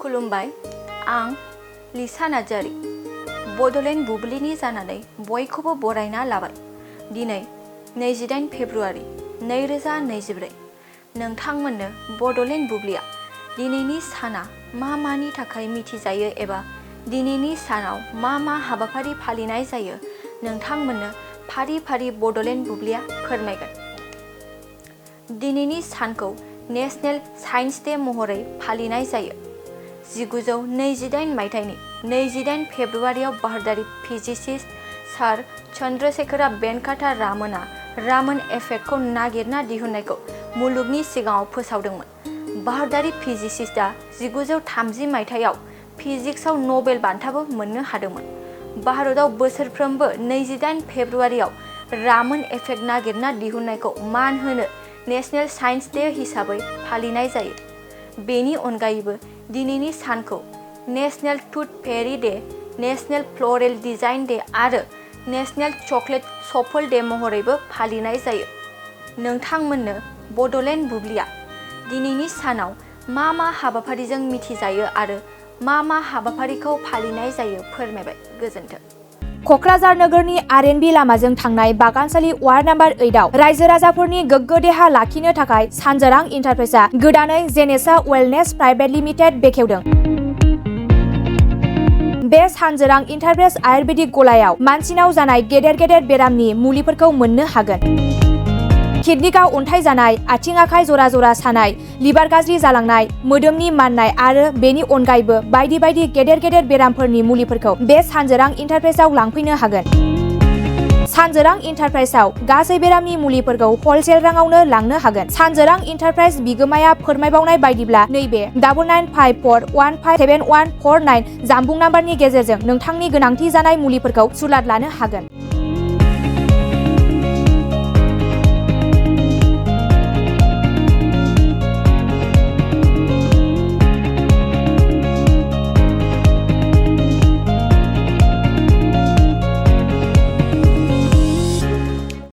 खुलुमबाय, आं लिसा नार्जारी बड'लेण्ड बुब्लिनि जानानै बयखौबो बरायना लाबाय। दिनै 28 फेब्रुआरि 2024 नोंथांमोननो बड'लेण्ड बुब्लिया दिनैनि साना मानि थाखाय मिथिजायो एबा दिनैनि सानाव मा हाबाफारि फालिनाय जायो नोंथांमोननो फारि फारि बड'लेण्ड बुब्लिया फोरमायगोन। दिनैनि सानखौ नेशनेल साइन्स डे महरै फालिनाय जायो। 1928 मायथाइनि 28 फेब्रुआरियाव भारतारि फिजिसिस्ट सार चंद्रशेखर वेंकट रामनआ रामन इफेक्टखौ नागिरना दिहुननायखौ मुलुगनि सिगाङाव फोसावदोंमोन। भारतारि फिजिसिस्टआ 1930 मायथाइयाव फिजिक्सआव नबेल बान्थाबो मोननो हादोंमोन। भारतआव बोसोरफ्रोमबो 28 फेब्रुआरियाव रामन इफेक्ट नागिरना दिहुननायखौ मान होनो नेशनेल साइन्स डे हिसाबै फालिनाय जायो। बेनि अनगायैबो दिनैनि सानखौ national tooth fairy day, national floral design day आरो नेशनेल चकलेट शफल डे महरैबो फालिनाय जायो। नोंथांमोननो बड'लेण्ड बुब्लिया दिनैनि सानाव मा हाबाफारिजों मिथिजायो आरो मा हाबाफारिखौ फालिनाय जायो फोरमायबाय। गोजोन्थों। क'क्राझार नोगोरनि आर.एन.बी लामाजों थांनाय बागानसालि वार्ड नाम्बार 8आव रायजो राजाफोरनि गोग्गो देहा लाखिनो थाखाय सानजोरां इन्टारप्राइजआ गोदानै जेनेसा वेलनेस प्राइभेट लिमिटेड बेखेवदों। बे सानजोरां इन्टारप्राइज आयुर्वेदिक गलायाव मानसिनाव जानाय गेदेर बेरामनि मुलिफोरखौ मोननो हागोन। किडनिकआव अन्थाइ जानाय, आथिं आखाइ जरा सानाय, लिभार गाज्रि जालांनाय, मोदोमनि माननाय आरो बेनि अनगायैबो बायदि गेदेर बेरामफोरनि मुलिफोरखौ बे सानजोरां इन्टारप्राइजआव लांफैनो हागोन। सानजोरां इन्टारप्राइजआव गासै बेरामनि मुलिफोरखौ हलसेल राङावनो लांनो हागोन। सानजोरां इन्टारप्राइज बिगोमाया फोरमायबावनाय बायदिब्ला नैबे 9954157149 जानबुं नाम्बारनि गेजेरजों नोंथांनि गोनांथि जानाय मुलिफोरखौ सुलाद लानो हागोन।